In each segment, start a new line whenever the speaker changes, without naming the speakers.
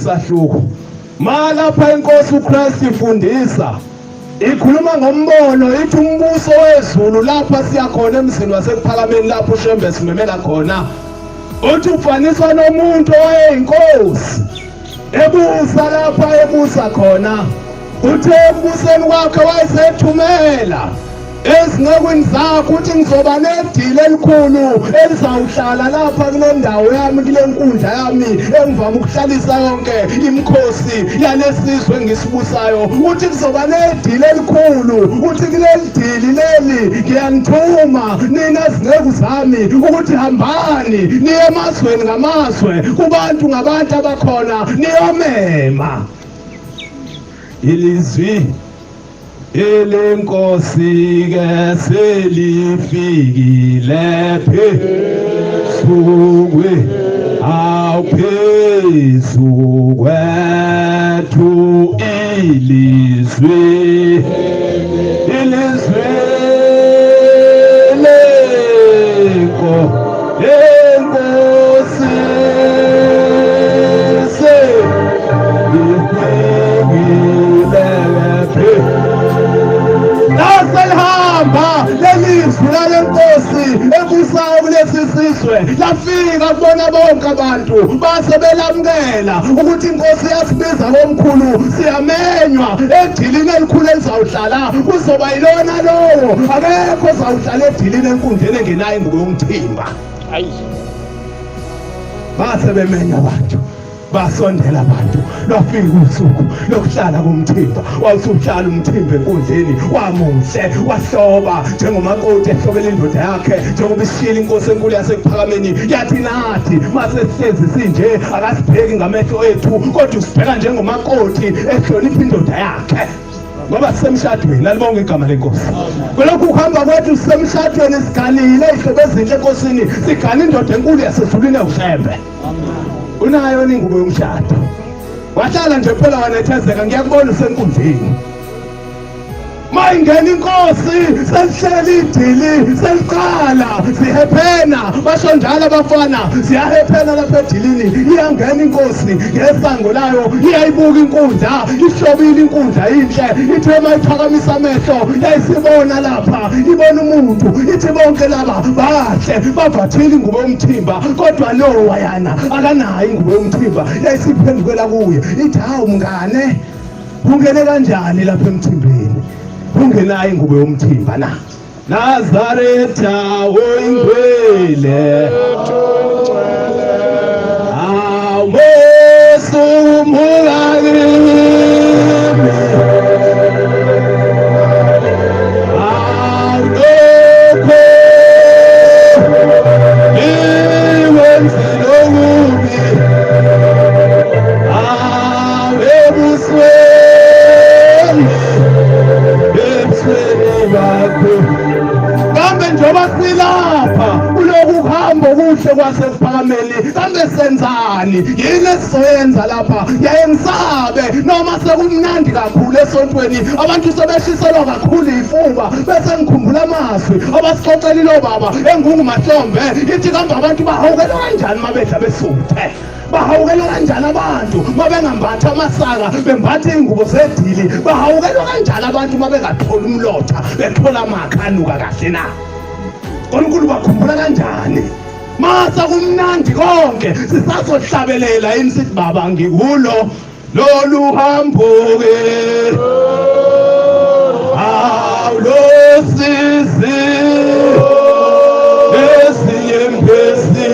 sahluko. Ma lapha inkosi uKristu ifundisa ikhuluma ngombono ithi umbuso wezulu lapha siyakhona emzini wasekuphakameni lapho uShembe simemela khona uthi ufaniswa nomuntu owayeyinkosi ebusa lapha ebusa khona uthe embusweni kwakhe wayesethumela ezincekwini zakho uthi ngizoba nedili elikhulu elizawuhlala lapha kule ndawo yami kule nkundla yami engivame ukuhlalisa yonke imikhosi yalesizwe engisibusayo uthi kuzoba nedili elikhulu uthi kuleli dili leli ngiyanithuma nina zinceku zami ukuthi hambani niye emazweni ngamazwe kubantu ngabantu abakhona niyomema ilizwi elenkosi ke selifikile phezukwe awuphezu kwethu ilizwi ilizwi lenko lenkosi Laselihamba lelizwi lalenkosi ebusayo kulesi sizwe lafika kubona bonke abantu base belamukela ukuthi inkosi yasibiza komkhulu siyamenywa edilini elikhulu elizawuhlala kuzoba yilona lowo akekho ozawuhlala edilini enkundleni engenayo ingubo yomthimba
ayi
base bemenywa abantu basondela abantu lwafika usuku lokuhlala komthimba wawusuhlala umthimba enkundleni wamuhle wahloba njengomakoti ehlobela indoda yakhe njengoba isishilo inkosi enkulu yasekuphakameni yathi nathi mase sihlezi sinje akasibheki ngamehlo ethu kodwa usibheka njengomakoti ehlonipha indoda yakhe ngoba sisemshadweni alibonge igama lenkosi kulokhu kuhamba kwethu sisemshadweni siganile izihlobo ezinhle enkosini sigana indoda enkulu yasezulwini ewushembe unayo ingubo yomshado wahlala nje phela wanethezeka ngiyakubona usenkundleni mayingena inkosi selihleli idili seliqala sihephena basho njalo abafana siyahephena lapha edilini iyangena inkosi ngesango layo iyayibuka inkundla ihlobile inkundla inhle ithe uma iphakamisa amehlo yayisibona lapha ibona umuntu ithi bonke laba bahle bavathile ingubo yomthimba kodwa lo wayana akanayo ingubo yomthimba yayisiphendukela kuye ithi hawu mngane ungene kanjani lapha emthimbeni ungenayo ingubo yomthimba na Nazaretha oyingcwele awusumukakimi awulokho iwenzile okubi awebusweni ebusweni bakho kambe njengoba silapha kuloku kuhamba okuhle kwasekuphakameni kambe senzani yini esizoyenza lapha yaye ngisabe noma sekumnandi kakhulu esontweni abantu sebeshiselwa kakhulu ifuba bese ngikhumbula amazwi abasixoxela ilo baba engungumahlombe ithi kambe abantu bahawukelwa kanjani uma bedla besuthe bahawukelwa kanjani abantu uma bengambathi amasaka bembatha iy'ngubo zedili bahawukelwa kanjani abantu uma bengatholi umlotha bethola amakha anuka kahle na nkulunkulu bakhumbula kanjani masa kumnandi konke sisazohlabelela yini sithi baba ngikulo lolu hambo-ke awulosizi ezinyembezi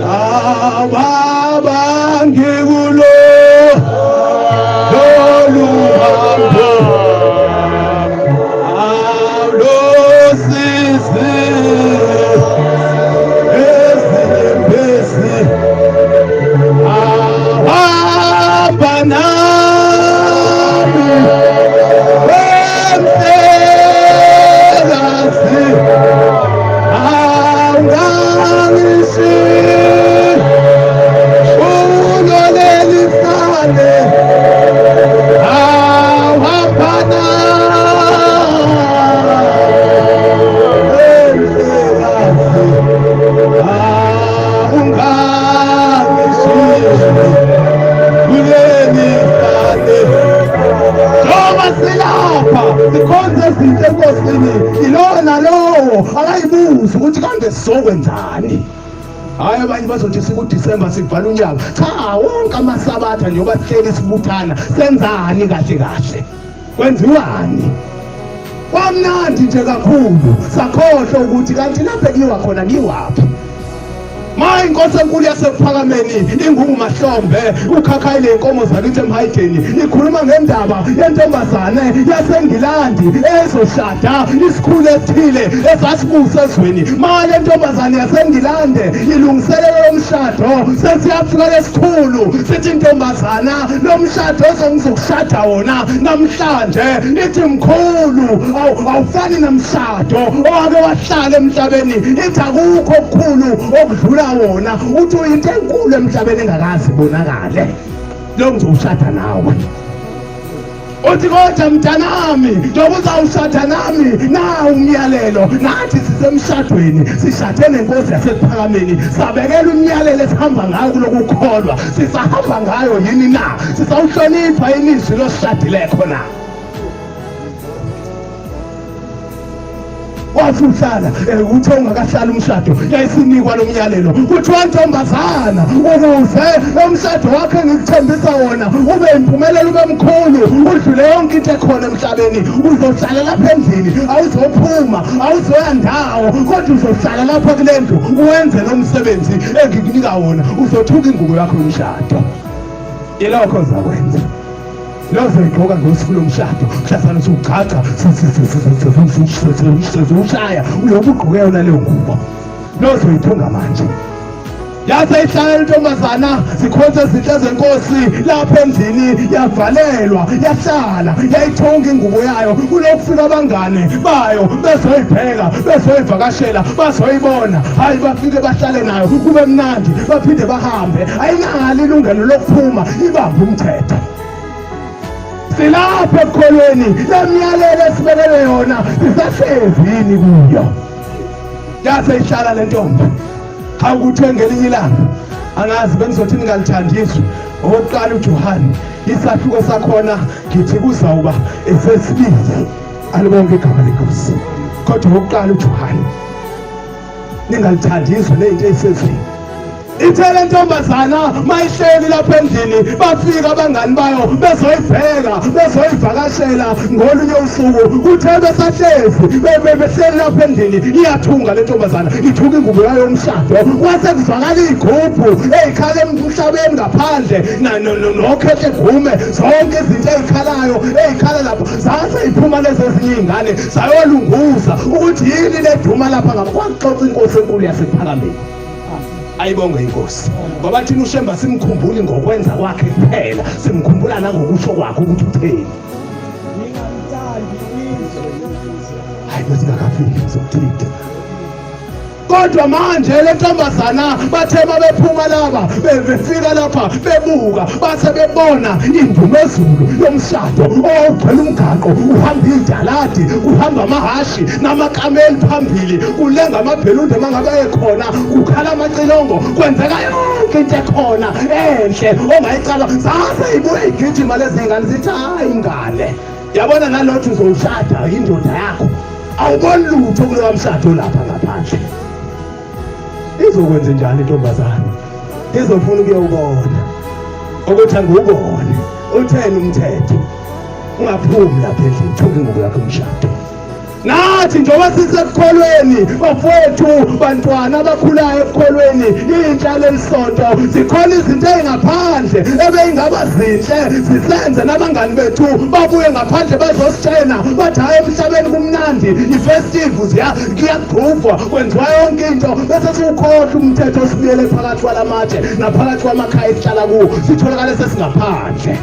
ababa ngikulo lolu hambo awulosizi ezinyembezi ahamba nami emhlekazi awungangishiyi ulolelisane awuhamba Zikhonze izinto enkosini, ilowo nalowo akayibuzi ukuthi kambe sizokwenzani. Hayi, abanye bazothi sikuDisemba sivala unyaka. Cha, wonke amaSabatha njengoba sihleli sibuthana, senzani kahle kahle? Kwenziwani? Kwamnandi nje kakhulu, sakhohlwa ukuthi kanti lapho kuyiwa khona kuyiwaphi. Ma inkosi enkulu yasekuphakameni ingungumahlombe ukhakhayi ley'nkomo zakithi emhayideni ikhuluma ngendaba yentombazane yaseNgilandi ezoshada isikhulu esithile esasibusa ezweni. Ma le ntombazane yaseNgilande ilungiselela lo mshado, sesiyafika lesikhulu sithi ntombazana lo mshado ozongizokushada wona namhlanje, ithi mkhulu, awufani namshado owake wahlala emhlabeni, ithi akukho okukhulu okudlula wona, uthi uyinto enkulu emhlabeni engakazi ibonakale, lo ngizowushada nawe. Uthi kodwa mntanami, njengoba uzawushada nami, nawu umyalelo. Nathi sisemshadweni, sishade nenkosi yasekuphakameni, sabekela umyalelo esihamba ngayo kulokukholwa. Sisahamba ngayo yini na? Sisawuhlonipha yini izwi losishadile khona? Wathi uhlala uthe ungakahlali umshado yayisinikwa lo myalelo, kuthiwa ntombazana, ukuze lo mshado wakho engikuthembisa wona ube impumelelo, ube mkhulu, udlule yonke into ekhona emhlabeni, uzohlala lapha endlini, awuzophuma, awuzoya ndawo, kodwa uzohlala lapha kule ndlu uwenze lo msebenzi engikunika wona, uzothuka ingubo yakho yomshado. Ilokho ozakwenza. Lozoyigqoka ngosuku lomshado mhlazane usugcagca ushaya uyobe ugqoke yona leyo ngubo lozoyithunga manje. Yase ihlala intombazana zikhonze ezinhle zenkosi lapha endlini, yavalelwa, yahlala, yayithunga ingubo yayo. Kulokufika abangane bayo bezoyibheka, bezoyivakashela, bazoyibona. Hayi, bafike bahlale nayo kube mnandi, baphinde bahambe. Ayinalo ilungelo lokuphuma, ibambe umthetho. Silapha ekukholweni, lemiyalelo esibekele yona sisahlezi yini kuyo? Yase ihlala le ntombi. Hawu, kuthiwe ngelinye ilanga, angazi bengizothi ningalithandiswa, okokuqala uJohane isahluko sakhona ngithi kuzawuba esesibili, alibonke igama lenkosi, kodwa okokuqala uJohane, ningalithandi izwe ney'nto ey'sezweni. Ithe le ntombazana mayihleli lapha endlini, bafika abangani bayo bezoyibheka, bezoyivakashela ngolunye usuku. Kuthe besahlezi behleli lapha endlini, iyathunga le ntombazana, ithuka ingubo yayo yomshado, kwase kuzwakala iy'gubhu ey'khala emhlabeni ngaphandle nokhehle gume, zonke izinto ey'khalayo ey'khala lapho zase iphuma lezi ezinye iy'ngane sayolunguza ukuthi yini leduma lapha ngapha. Kwakuxoxa inkosi enkulu yasekuphakameni. Ayibonge inkosi, ngoba thina uShemba simkhumbuli ngokwenza kwakhe kuphela, simkhumbula nangokusho kwakhe ukuthi utheni. Hayi, besingakafiki ngizokuthinta. Kodwa manje le ntombazana bathe mabephuma laba befika lapha bebuka, base bebona indumezulu yomshado owawugcwele umgaqo, uhamba iy'taladi, kuhamba amahashi namakameli phambili, kulenga amabhelunde mangabe ekhona, kukhala amacilongo, kwenzeka yonke into ekhona enhle ongayicaba. Zase ibuye igijima lezi ngane zithi, hayi ngane, yabona nalothi uzowushada indoda yakho, awuboni lutho kulowa mshado lapha ngaphandle. Izokwenza njani intombazane? Izofuna ukuyowubona ukuthi angiwubone utheni umthetho, ungaphumi lapha endlini, thuka ingubo yakho umshado. Nathi njengoba sisekukholweni bafowethu, bantwana abakhulayo ekukholweni, intsha lelisonto, zikhona izinto ey'ngaphandle ebeyingaba zinhle zisenze nabangani bethu babuye ngaphandle bazositshena bathi hhayi, emhlabeni kumnandi, i-festive, kuyagquvwa, kwenziwa yonke into, bese siwukhohlwa umthetho osibuyele phakathi kwalamatshe naphakathi kwamakhaya esihlala kuwo, sitholakale sesingaphandle.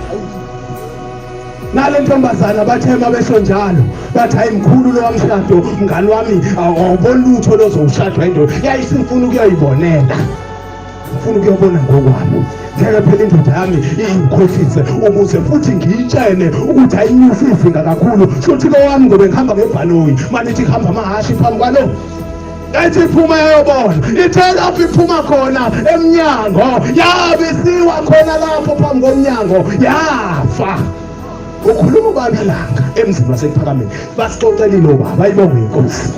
Nale ntombazana bathe mabesho njalo bathi, hayi mkhulu lo wamshado mngani wami, awuboni lutho lozowushadwa indoda. Yayisifuna ukuyoyibonela, ngifuna ukuyobona ngokwami, ngeke phela indoda yami ingikhohlise, ukuze futhi ngiyitshene ukuthi ayinyusi izinga kakhulu. Shuthi lo wami ngobe ngihamba ngebhanoyi, manithi kuhamba amahhashi phambi kwalo. Ethi iphuma yayobona, ithe lapho iphuma khona emnyango, yabisiwa khona lapho phambi komnyango, yafa. Ukhuluma ubaba ilanga. emzini wasekuphakameni. Basixoxelile obaba, ayibongwe inkosi.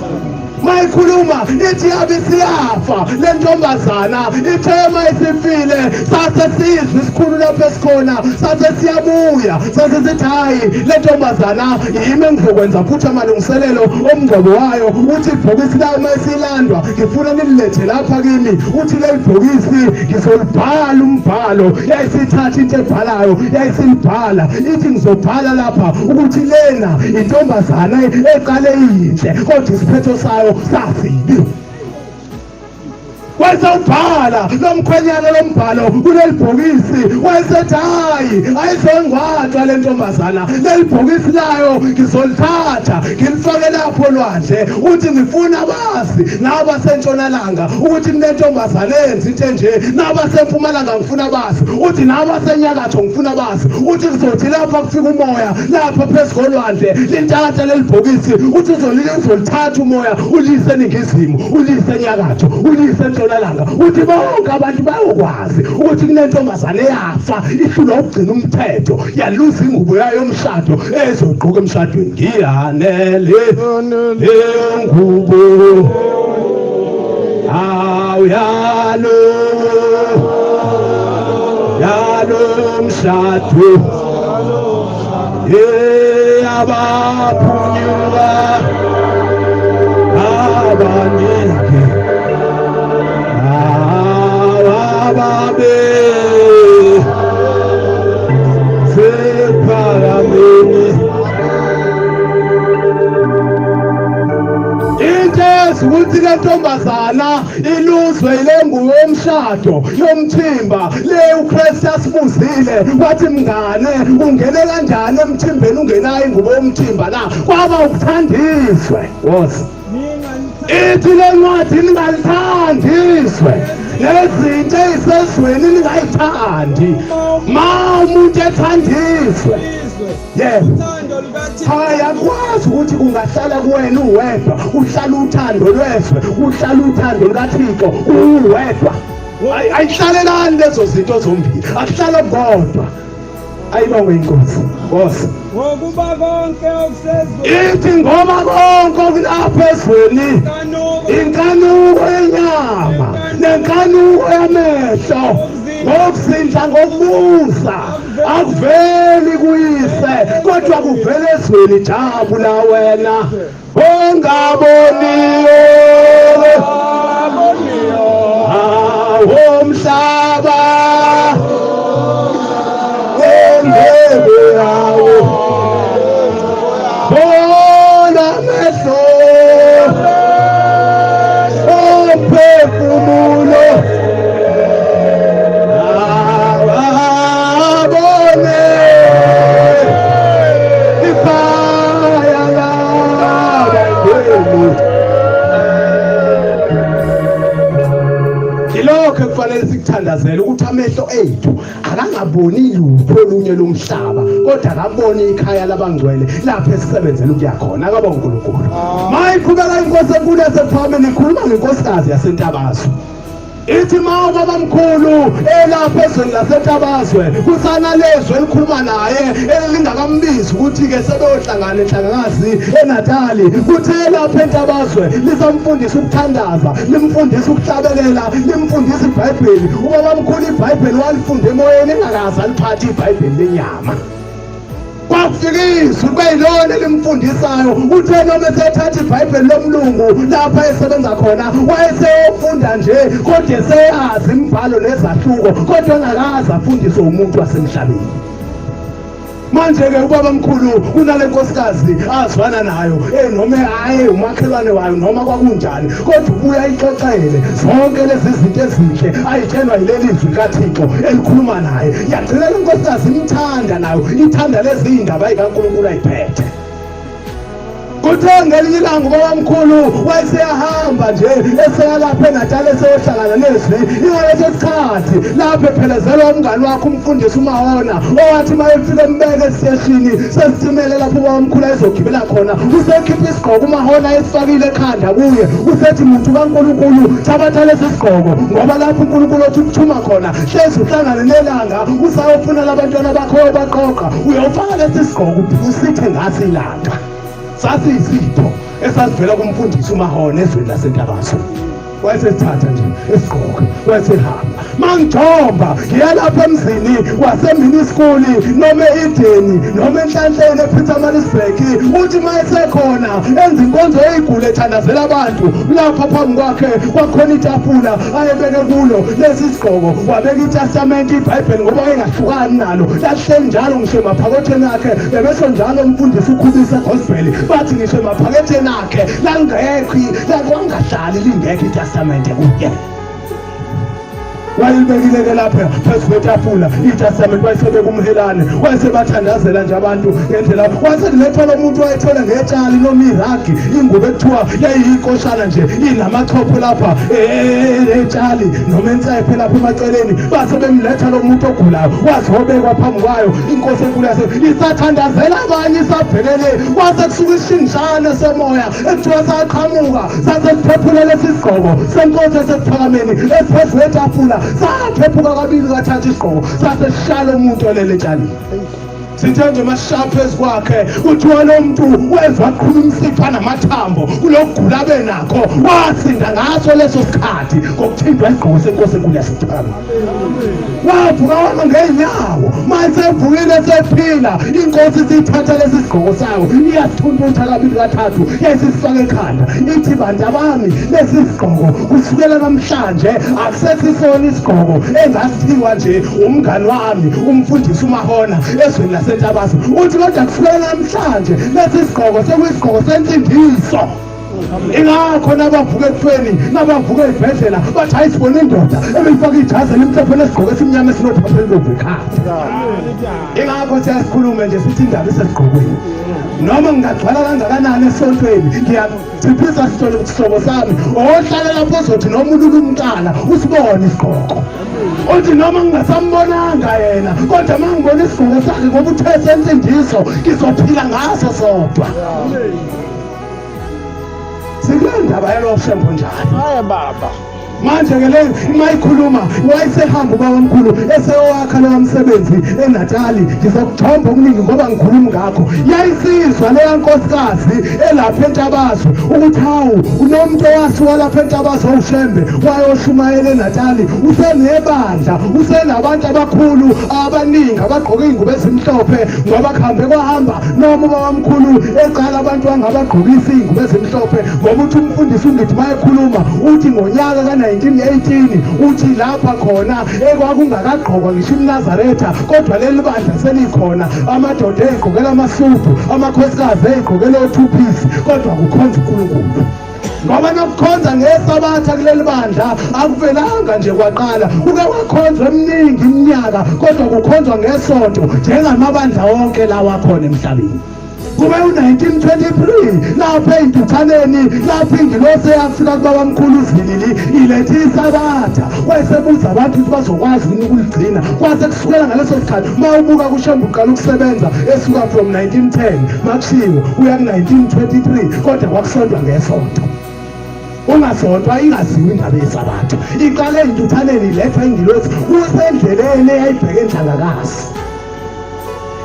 Mayikhuluma ithi yabe siyafa le ntombazana, ithe mayisifile sase sizwe isikhulu lapho esikhona, sase siyabuya sase sithi hayi le ntombazana yimi engizokwenza futhi amalungiselelo omngcwabo wayo. Uthi ibhokisi layo mayisilandwa ngifuna nililethe lapha kimi. Uthi leli bhokisi ngizolibhala umbhalo. Yayisithatha into ebhalayo yayisilibhala, ithi ngizobhala lapha ukuthi lena intombazana eqale iyinhle kodwa isiphetho sayo sasibi. Wayesewubhala lo mkhwenyana lo mbhalo kuleli bhokisi, wayesethi hhayi ayizongcwatshwa le ntombazana, leli bhokisi layo ngizolithatha ngilifake lapho olwandle. Uthi ngifuna bazi nabasentshonalanga ukuthi kunentombazane enza into enje, nabasempumalanga ngifuna bazi, uthi nabasenyakatho ngifuna bazi. Uthi kuzothi lapha kufika umoya lapha phezu kolwandle lintatha leli bhokisi, uthi uzolithatha umoya ulise eningizimu, ulise enyakatho, ulise entshonalanga. Uthi bonke abantu bayokwazi ukuthi kunentombazane eyafa ihlulwa ukugcina umthetho, yaluza ingubo yayo yomshado ezogqoka emshadweni. Ngiyanele leyo ngubo awuyalo yalo mshado abaphunyuka abaningi ababe sephakameni. Into eyazi ukuthi le ntombazana iluzwe ile ngubo yomshado yomthimba le uKristu asibuzile wathi mngane ungene kanjani emthimbeni ungenayo ingubo yomthimba na? Kwaba ukuthandiswe woza ithi le ncwadi ningalithandi izwe nezinto ey'sezweni ningayithandi. Ma umuntu ethandizwe, yebo, hayi akwazi ukuthi ungahlala kuwena uwedwa, uhlala uthando lwezwe, uhlala uthando lukaThixo uwedwa. Ayihlalelani lezo zinto zombili, akuhlala kodwa. Ayibongwe inkosi. Nkosi.
Ngokuba konke okusezweni,
ithi ngoba konke okulapha ezweni, inkanuko yenyama nenkanuko yamehlo ngokuzindla ngokubusa akuveli kuyise kodwa kuvela ezweni. Jabula wena ongaboniyo awomhlaba ngendebe yawo, bona amehlo omphefumulo abone ikhaya labangcwele. Yilokho ekufanele sikuthandazele, ukuthi amehlo ethu akangaboni lutho olunye lomhlaba, kodwa akabone ikhaya labangcwele lapho esisebenzela ukuya khona. Akaba uNkulunkulu. Mayiqhubeka inkosi enkulu yasekuphakameni ikhuluma ngenkosikazi yasentabazwe. Ithi ma ubabamkhulu elapha ezweni lasentabazwe kusanalezwi elikhuluma naye elingakambizi ukuthi-ke sebeyohlangana enhlangakazi eNatali. Kuthe elapha entabazwe lisamfundisa ukuthandaza, limfundisa ukuhlabelela, limfundisa iBhayibheli. Ubabamkhulu iBhayibheli walifunda emoyeni engakaze aliphathe iBhayibheli lenyama. Kwafika izwi kube yilona elimfundisayo. Uthe noma esethatha iBhayibheli lomlungu lapho esebenza khona wayeseyofunda nje, kodwa eseyazi imibhalo nezahluko, kodwa engakaze afundiswe umuntu wasemhlabeni. Manje-ke ubabamkhulu kunale nkosikazi azwana nayo, noma hayi umakhelwane wayo noma kwakunjani, kodwa ubuye ayixoxele zonke lezi zinto ezinhle ayitshelwa yileli zwi likaThixo elikhuluma naye. Yagcina le nkosikazi imthanda nayo, ithanda lezi iy'ndaba ey'kaNkulunkulu ayiphethe. Kuthe ngelinye ilanga ubabamkhulu wayeseyahamba nje eseya lapha eNatal eseyohlangana nezwi ingaleso sikhathi lapho ephelezelwa umngani wakhe umfundisi uMahona owathi uma efika embeke esiteshini sesitimele lapho ubabamkhulu ayezogibela khona usekhipha isigqoko uMahona esifakile ekhanda kuye usethi muntu kaNkulunkulu thabatha lesi sigqoko ngoba lapho uNkulunkulu othi ukuthuma khona hlezi uhlangane nelanga usayofuna labantwana bakho baqoqa uyofaka lesi sigqoko usithe ngaso ilanga Sasiyisipho esasivela kumfundisi uMahona ezweni laseNtabaso. Wayesesithatha nje esigqoka wayesehamba. Mangijomba ngiya lapha emzini waseminiskuli noma e-Edeni noma enhlanhleni ePietermaritzburg uthi uma esekhona enza inkonzo eyigule ethandazela abantu lapha phambi kwakhe kwakhona itafula ayebeke kulo lesi sigqoko wabeka itestamente ibhayibheli ngoba wayengahlukani nalo lalihleli njalo ngisho emaphaketheni akhe bebesho njalo umfundisi ukhulisa gospel bathi ngisho emaphaketheni akhe langekho lakwangahlali lingekho itestamente kuye wayelibekile-ke lapha phezu kwetafula itestament wayesebeka umhelane wayesebathandazela nje abantu ngendlela wasekulethwa lo muntu wayethola ngetshali noma iragi ingubo ekuthiwa yayiyikoshana nje inamachopho lapha etshali noma ensephe lapha emaceleni base bemletha lo muntu ogulayo wazobekwa phambi kwayo inkosi enkulu yase isathandazela abanye isabhekele kwase kusuka isishingishane semoya ekuthiwa saqhamuka sase siphephula lesi sigqoko senkosi esekuphakameni esiphezu kwetafula saphephuka kabili kathathu isigqoko sase sishala umuntu olele etshanini sithe nje masishaya phezu kwakhe kuthiwa lo muntu wezwa qhuma umsipha namathambo kulokugula abenakho wasinda ngaso leso sikhathi ngokuthintwa isigqoko senkosi enkulu yasekuphakameni wavuka wama ngey'nyawo masevukile sephila inkosi isithatha lesi sigqoko sayo iyasithuntutha kabili kathathu yayisisifaka ekhanda ithi bantu abami lesi sigqoko kusukela namhlanje akusesisona isigqoko engasithiwa nje umngani wami umfundisi umahona ezweni lasentabazwe uthi kodwa kusukela namhlanje lesi sigqoko sekuyisigqoko sensindiso ingakho nabavuka ekufeni nabavuka ey'bhedlela bathi hayi sibona indoda ebeyifaka ijazi elimhlophe nesigqoko esimnyama esinophapha elibovu ekhanda ingakho siyasikhulume nje sithi indaba isesigqokweni noma ngingagcwala kangakanani esontweni ngiyanciphisa sihlobo sami ohlala lapho ozothi noma ulula umqala usibone isigqoko uthi noma ngingasambonanga yena kodwa uma ngibona isigqoko sakhe ngoba uthe sensindiso ngizophila ngaso sodwa Sikule ndaba yaloshembo njalo.
Haya baba.
Manje ke le uma ikhuluma wayesehamba ubaba omkhulu eseyowakha lowa msebenzi eNatali ngizokuthomba okuningi ngoba ngikhuluma ngakho yayisizwa leya nkosikazi elapha entabazwe ukuthi hawu unomuntu owasuka lapha entabazwe uShembe wayoshumayela eNatali usenebandla usenabantu abakhulu abaningi abagqoke iy'ngubo ezimhlophe ngoba kuhambe kwahamba noma ubabamkhulu eqala abantu angabagqokisa iy'ngubo ezimhlophe ngoba uthi umfundisi ungithi uma ekhuluma uthi ngonyaka ka-1918 uthi lapha khona ekwakungakagqokwa ngisho imnazaretha kodwa leli bandla selikhona amadoda ey'gqokela amasudu amakhosikazi ey'gqokela o-two piece kodwa kukhonza unkulunkulu ngoba nokukhonza ngesabatha kuleli bandla akuvelanga nje kwaqala kuke kwakhonzwa eminingi iminyaka kodwa kukhonzwa ngesonto njengamabandla wonke lawa akhona emhlabeni kube u-1923 lapho ey'ntuthaneni lapho ingilosi eyafika kubabamkhulu uzilili ilethe isabatha wayesebuza abantu ukuthi bazokwazi yini ukuligcina kwase kusukela ngaleso sikhathi uma ubuka kushembe uqala ukusebenza esuka from 1910 makushiwo kuya ku-1923 kodwa kwakusontwa ngesonto ungasontwa ingaziwa indaba yesabatha iqale ey'ntuthaneni ilethwa ingilosi kusendleleni eyayibheke enhlangakazi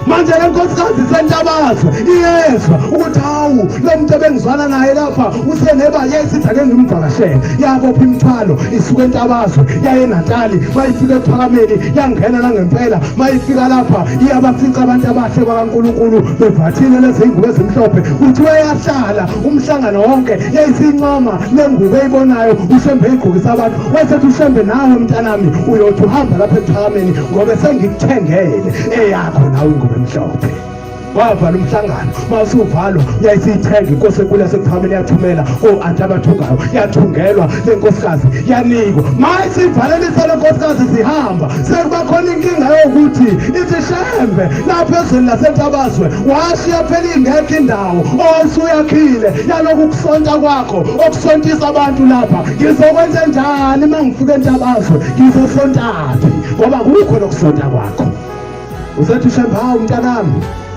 manje le nkosikazi isentabazwe iyezwa ukuthi hawu lo muntu ebengizwana naye lapha usenebanye isithi ake ngimvakashele yabopha imithwalo isuka entabazwe yaye enatali mayifika ekuphakameni yangena nangempela mayifika lapha iyabafica abantu abahle bakankulunkulu bevathile lezi iy'ngubo ezimhlophe kuthiwa yahlala umhlangano wonke yayisincoma le ngubo eyibonayo ushembe eyigqokisa abantu wasethi ushembe nawe mntanami uyothi uhamba lapha ekuphakameni ngoba sengikuthengele eyakho nawe ingubo emhlophe. Wavala umhlangano, mawusuvalwa yayisiyithenga inkosi enkulu yasekuphakameni, yathumela o-anti abathungayo, yathungelwa le nkosikazi, yanikwa. Mayisivalelisa le nkosikazi sihamba, sekuba khona inkinga yokuthi ithi Shembe lapha ezweni laseNtabazwe washiya phela ingekho indawo owawusuyakhile yaloku kusonta kwakho okusontisa abantu lapha. Ngizokwenza njani uma ngifika eNtabazwe? Ngizosontaphi ngoba kukho lokusonta kwakho? Usethi uShembe, hawu mntanami,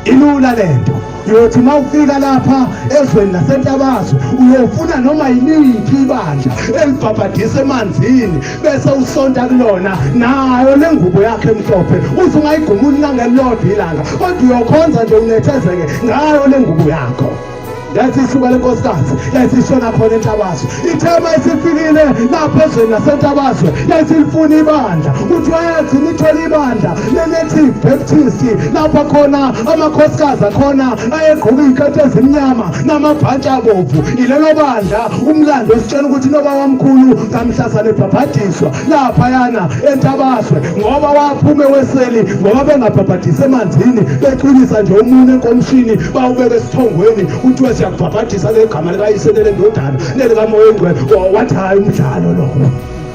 ilula lento. Uyothi uma ufika lapha ezweni laseNtabazwe uyofuna noma yiliphi ibandla elibhabhadisa emanzini bese usonta kulona nayo le ngubo yakhe emhlophe, uze ungayigumuli nangelilodwa ilanga, kodwa uyokhonza nje unethezeke ngayo le ngubo yakho. Yathi isuka le nkosikazi yayisishona khona eNtabazwe. Ithe uma isifikile lapha ezweni laseNtabazwe yayisilifuna ibandla. Kuthiwa yagcina ithole ibandla le-Native Baptist lapha khona amakhosikazi akhona ayegqoka iy'keti ezimnyama namabhantshi abovu. Ilelo bandla umlando ositshela ukuthi noba wamkhulu ngamhlazane ebhabhadiswa laphayana eNtabazwe ngoba waphuma eweseli ngoba bengabhabhadisi emanzini becwilisa nje umunwe enkomishini bawubeke esithongweni kuthiwe siyakubhabhadisa ngegama likayise nelendodana nelikamoya ongcwele. Wathi hhayi umdlalo lowo.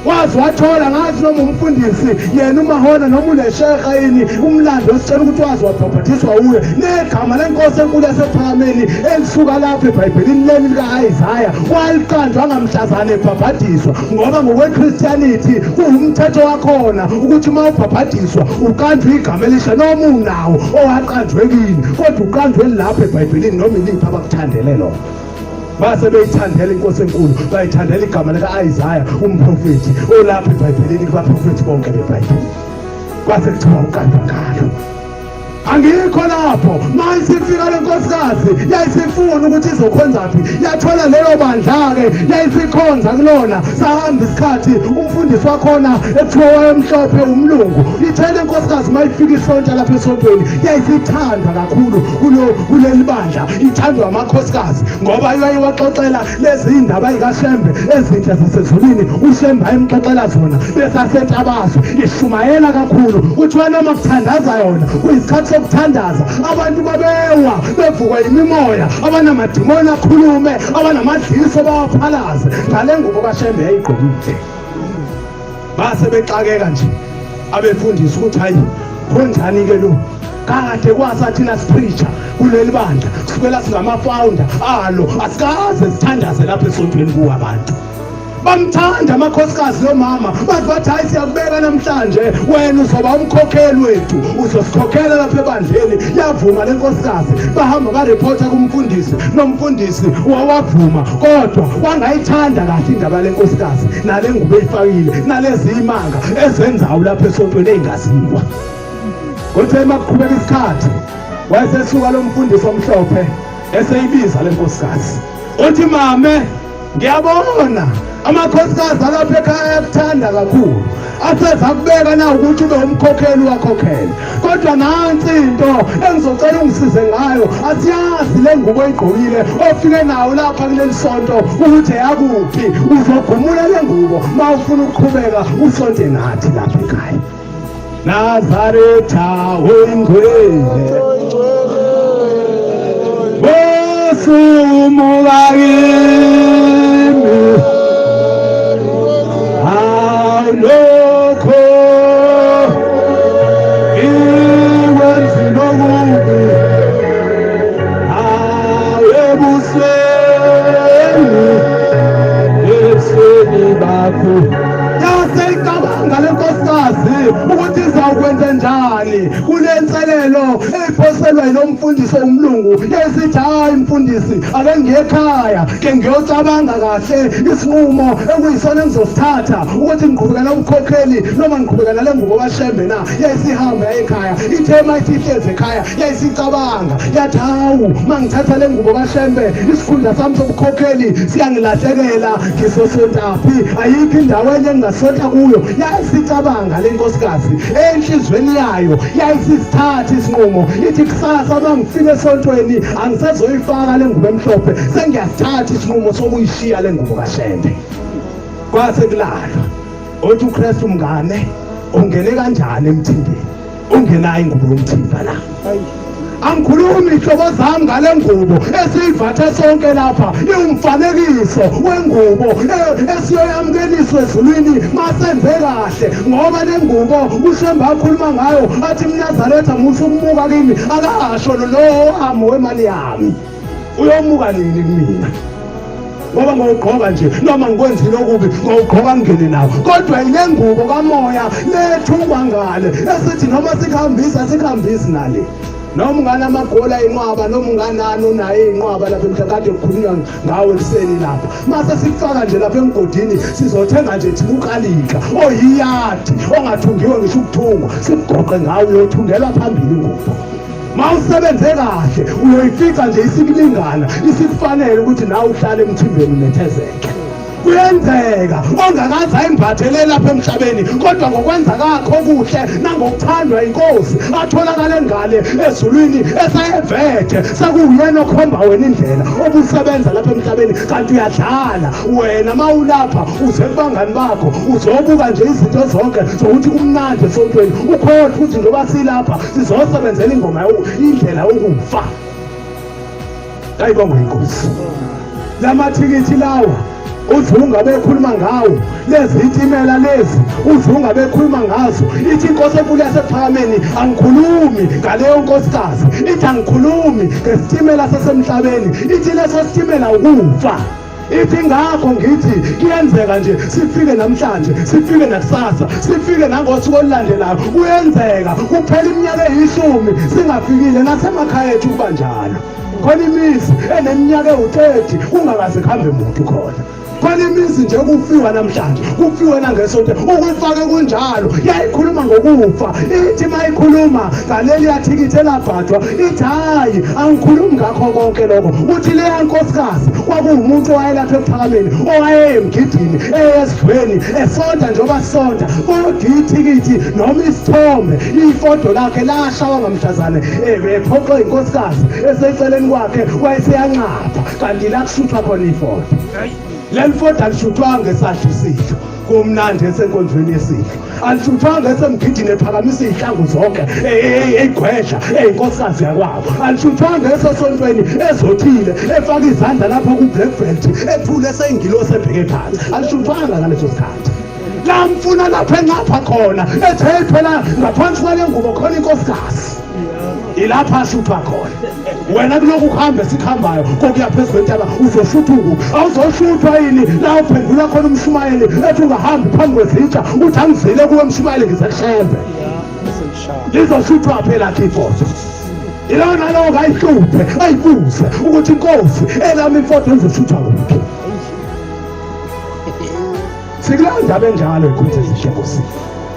Wazi wathola ngazi noma umfundisi yena umahona noma ulesheha yini, umlando ositshela ukuthi wazi wabhabhadiswa uye negama lenkosi enkulu yasekuphakameni elisuka lapha ebhayibhelini leli lika-Isaya waliqanjwa ngamhlazane ebhabhadiswa, ngoba ngokwe-Christianity kuwumthetho wakhona ukuthi uma ubhabhadiswa uqanjwe igama elisha noma unawo owaqanjwe kini, kodwa uqanjwe lapha ebhayibhelini noma iliphi abakuthandele lona. Base beyithandela inkosi enkulu, bayithandela igama lika-Isaya umprofethi olapha ebhayibhelini kubaprofethi bonke bebhayibheli, kwase kuthiwa uqanjwa ngalo. Angikho lapho mayisifika le nkosikazi yayisifuna ukuthi izokhonzaphi, yathola lelo bandla-ke yayisikhonza kulona. Sahamba isikhathi, umfundisi wakhona ekuthiwa wayemhlophe umlungu. Ithe le nkosikazi mayifika isonta lapha esontweni yayisithandwa kakhulu kuleli bandla, ithandwa amakhosikazi ngoba yayiwaxoxela lezi indaba zikaShembe ezinhle zasezulwini. uShembe ayemxoxela zona besasentabazwe, ishumayela kakhulu. Kuthiwa noma kuthandaza yona kuyisikhathi sokuthandaza, abantu babewa bevukwa yimimoya, abanamadimoni akhulume, abanamadliso bawaphalaze ngale ngubo kaShembe yayigqokile. Base bexakeka nje abefundisi ukuthi hayi konjani-ke lo, kade kwasa thina sipreacher kuleli bandla kusukela singama-founder alo, asikaze sithandaze lapha esontweni kuwo abantu. Bamthanda amakhosikazi lo mama, bathi bathi hayi siyakubeka namhlanje wena uzoba umkhokheli wethu, uzosikhokhela lapha ebandleni. Yavuma le nkosikazi, bahamba barephotha kumfundisi, nomfundisi wawavuma, kodwa wangayithanda kahle indaba yale nkosikazi nale ngubo eyifakile nalezi imanga ezenzayo lapha esontweni ey'ngaziwa. Kuthe uma kuqhubeka isikhathi wayesesuka lo mfundisi omhlophe eseyibiza le nkosikazi, uthi mame ngiyabona amakhosikazi alapha ekhaya ayakuthanda kakhulu, aseza kubeka na ukuthi ube umkhokheli wakhokhele, kodwa nansi into engizocela ungisize ngayo. Asiyazi le ngubo oyigqokile ofike nawo lapha kuleli sonto ukuthi eyakuphi. Uzogumula le ngubo uma ufuna ukuqhubeka usonte nathi lapha ekhaya. Nazaretha oyingcwele, osumuka kimi, awulokho ngikwenzile okubi, awebusweni ebusweni bakho. Yaseyicabanga le nkosikazi ukuthi izawukwenza njani kule nselelo eyiphoselwa yilo mfundisi owumlungu. Yayisithi hayi mfundisi, ake ngiye ekhaya ke ngiyocabanga kahle isinqumo ekuyisona engizosithatha ukuthi ngiqhubeka nobukhokheli noma ngiqhubeka nale ngubo kaShembe na. Yayisihamba ekhaya, ithe uma isihlezi ekhaya yayisicabanga, yathi hawu uma ngithatha le ngubo kaShembe isikhundla sami sobukhokheli siyangilahlekela, ngizosontaphi? Ayikho indawo enye engingasonta kuyo. Yayisicabanga le nkosikazi enhlizweni yayo, yayisisithatha isinqumo, ithi kusasa uma ngifika esontweni angisezoyifaka le ngubo emhlophe, sengiyasithatha isinqumo sokuyishiya le ngubo kaShembe. Kwase kulalwa. Othi uKristu mngane, ungene kanjani emthimbeni ungenayo ingubo yomthimba la? Angikhulumi ihlobo zami ngale ngubo esiyivathe sonke lapha, iwumfanekiso wengubo esiyoyamukeliswa ezulwini masenze kahle, ngoba le ngubo uShembe akhuluma ngayo athi mNazaretha musa ukumuka kimi, akasho lowo amo wemali yami uyomuka nini kumina, ngoba ngowugqoka nje noma ngikwenzile okubi ngowugqoka ngingene nawo. Kodwa ile ngubo kamoya lethungwa ngale esithi noma sikuhambisa sikuhambisi nale, noma unganamagola inqwaba, noma unganani unaye inqwaba lapha emhlabeni kade kukhulunywa ngawo ekuseni lapha, mase sikufaka nje lapha emgodini sizothenga nje thina ukalika oyiyadi ongathungiwe ngisho ukuthungwa, sikugoqe ngawo uyothungelwa phambili ingubo. Mawusebenze kahle uyoyifica nje isikulingana, isikufanele ukuthi nawe uhlale emthimbeni unethezeke. Kuyenzeka ongakaze ayimbathele lapha emhlabeni, kodwa ngokwenza kakho okuhle nangokuthandwa inkosi atholakale ngale ezulwini esayevethe sekuwuyena okhomba wena indlela obusebenza lapha emhlabeni, kanti uyadlala wena. Mawulapha uze kubangani bakho uzobuka nje izinto zonke zokuthi kumnandi esontweni, ukhohlwa ukuthi njengoba silapha sizosebenzela ingoma indlela yokufa. Ayibongwe inkosi. Lamathikithi lawa uZunga bekhuluma ngawo, lezi itimela lezi uZunga bekhuluma ngazo, ithi inkosi enkulu yasephakameni angikhulumi ngaleyo nkosikazi, ithi angikhulumi ngesitimela sasemhlabeni, ithi leso sitimela ukufa. Ithi ngakho ngithi kuyenzeka nje sifike namhlanje, sifike nakusasa, sifike nangosuku olulandelayo, kuyenzeka kuphela iminyaka eyishumi singafikile nasemakhaya ethu. Kuba njalo khona imizi eneminyaka ewu-30 kungakaze kuhambe muntu khona, khona imizi nje kufiwa namhlanje, kufiwe nangesonto, ukufake kunjalo. Yayikhuluma ngokufa, ithi mayikhuluma ngaleliya thikithi elabhajwa, ithi hhayi angikhulumi ngakho konke lokho. Uthi leya nkosikazi kwakuwumuntu owayelapha ekuphakameni, owayeyemgidini, eyezweni, esonta njengoba sisonta, kodwa ithikithi noma isithombe ifodo lakhe lashawa ngamhlazane ephoqwe inkosikazi eseceleni kwakhe, wayeseyanxapha kanti la kushuthwa khona ifodo. Leli fodo alishuthwanga esadla isidlo kumnandi esenkonzweni yesidlo, alishuthwanga esemgidini ephakamisa iy'hlangu zonke eyigwedla eyinkosikazi yakwabo, alishuthwanga esesontweni ezothile efaka izandla lapha ku-black belt ethule eseyingilosi ebheke phansi, alishuthwanga ngaleso sikhathi. Lamfuna lapho enxapha khona, ethe phela ngaphansi kwale ngubo khona inkosikazi, ilapha ashuthwa khona. Wena kulokhu kuhambe sikhambayo kokuya phezu kwentaba uzoshutha ukuphi? Awuzoshuthwa yini la uphendula khona umshumayeli ethi ungahambi phambi kwezitsha, uthi angizile kuwe mshumayeli, ngize kuShembe? Lizoshuthwa phela ifoto. Yilowo nalowo kayihluphe ayibuze ukuthi inkosi elami ifoto lizoshuthwa kuphi. Sikuleyo ndaba enjalo ikhuthe ezihle nkosini.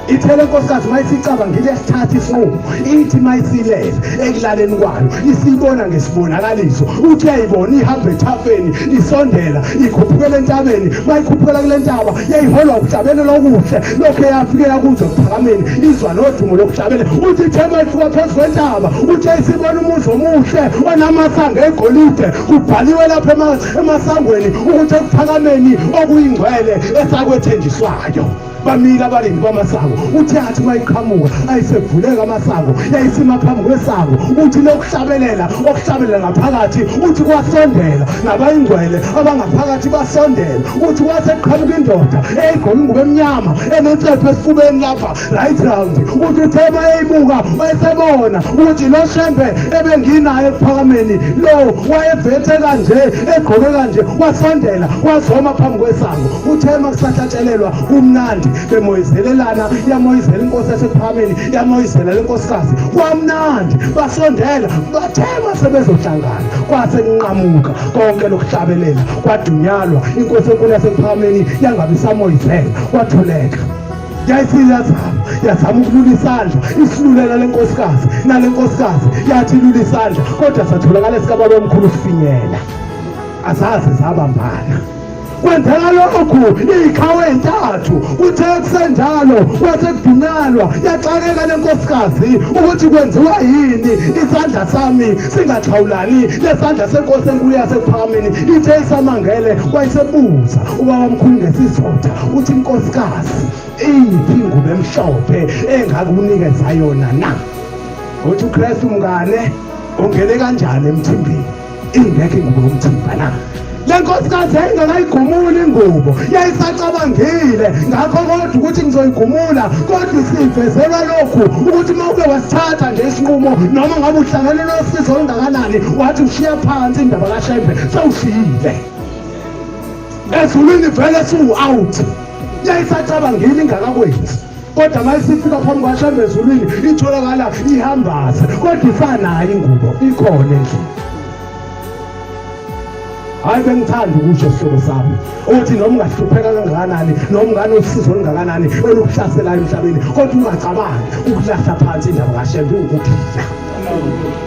Ithele nkosikazi mayisicabangile yasithatha isinqumo, ithi mayisilele ekulaleni kwayo isibona ngesibonakaliso, uthi uyayibona ihamba ethafeni isondela ikhuphukela entabeni. Mayikhuphukela kule ntaba yayiholwa ukuhlabelela okuhle lokho eyafikela kuze kuphakameni izwa nodumo lokuhlabela. Uthi ithe mayifika phezu kwentaba, uthi isibona umuzi omuhle onamasango egolide, kubhaliwe lapha emasangweni ukuthi ekuphakameni okuyingcwele esakwethenjiswayo. Bamile abalindi bamasango. Uthi athi mayiqhamuka ayisevuleka amasango, yayisima phambi kwesango. Uthi lokuhlabelela okuhlabelela ngaphakathi, uthi kwasondela nabayingcwele abangaphakathi basondela. Uthi kwase kuqhamuka indoda eyayigqoke ingubo emnyama enensephe esifubeni lapha right round. Uthi uthe mayeyibuka wayesebona ukuthi lo Shembe ebenginayo ekuphakameni lo wayevethe kanje, egqoke kanje. Wasondela wazoma phambi kwesango. Uthe makusahlatshelelwa kumnandi bemoyizelelana, yamoyizela inkosi yasekuphakameni, yamoyizela lenkosikazi, kwamnandi, basondela, bathema sebezohlangana, kwase kunqamuka konke lokuhlabelela, kwadunyalwa inkosi enkulu yasekuphakameni yangabi samoyizela, kwathuleka. Yayisiyazama, yazama ukulula isandla, isilulela lenkosikazi, nalenkosikazi yathi ilula isandla, kodwa satholakala esikababa omkhulu sifinyela, azaze zabambana. Kwenzeka lokhu iy'khawu ey'ntathu. Kuthe kusenjalo kwase kudunyalwa, yaxakeka le nkosikazi ukuthi kwenziwa yini isandla sami singaxhawulani lesandla senkosi enkulu yasekuphakameni. Ithe isamangele wayesebuza ubaba mkhulu ngesizotha, uthi inkosikazi iyiphi ingubo emhlophe engakunikeza yona na? Uthi uKristu mngane. Ungene kanjani emthimbeni ingekho ingubo yomthimba na? Le nkosikazi yayingakayigumuli ingubo, yayisacabangile ngakho kodwa ukuthi ngizoyigumula, kodwa isivezelwa lokhu ukuthi uma uke wasithatha nje isinqumo noma ngabe uhlangene nosizo olungakanani, wathi ushiya phansi indaba kaShembe, sewushiyile ezulwini vele siwu-out. Yayisacabangile ingakakwenzi, kodwa uma isifika phambi kwaShembe ezulwini itholakala ihambaze, kodwa ifanayo ingubo ikhona endlini. Hayi, bengithanda ukusho sihlobo sami ukuthi noma ungahlupheka kangakanani, noma unganosizo olungakanani olukuhlaselayo emhlabeni, kodwa ungacabangi ukulahla phansi indaba kaShembe, ukuphila.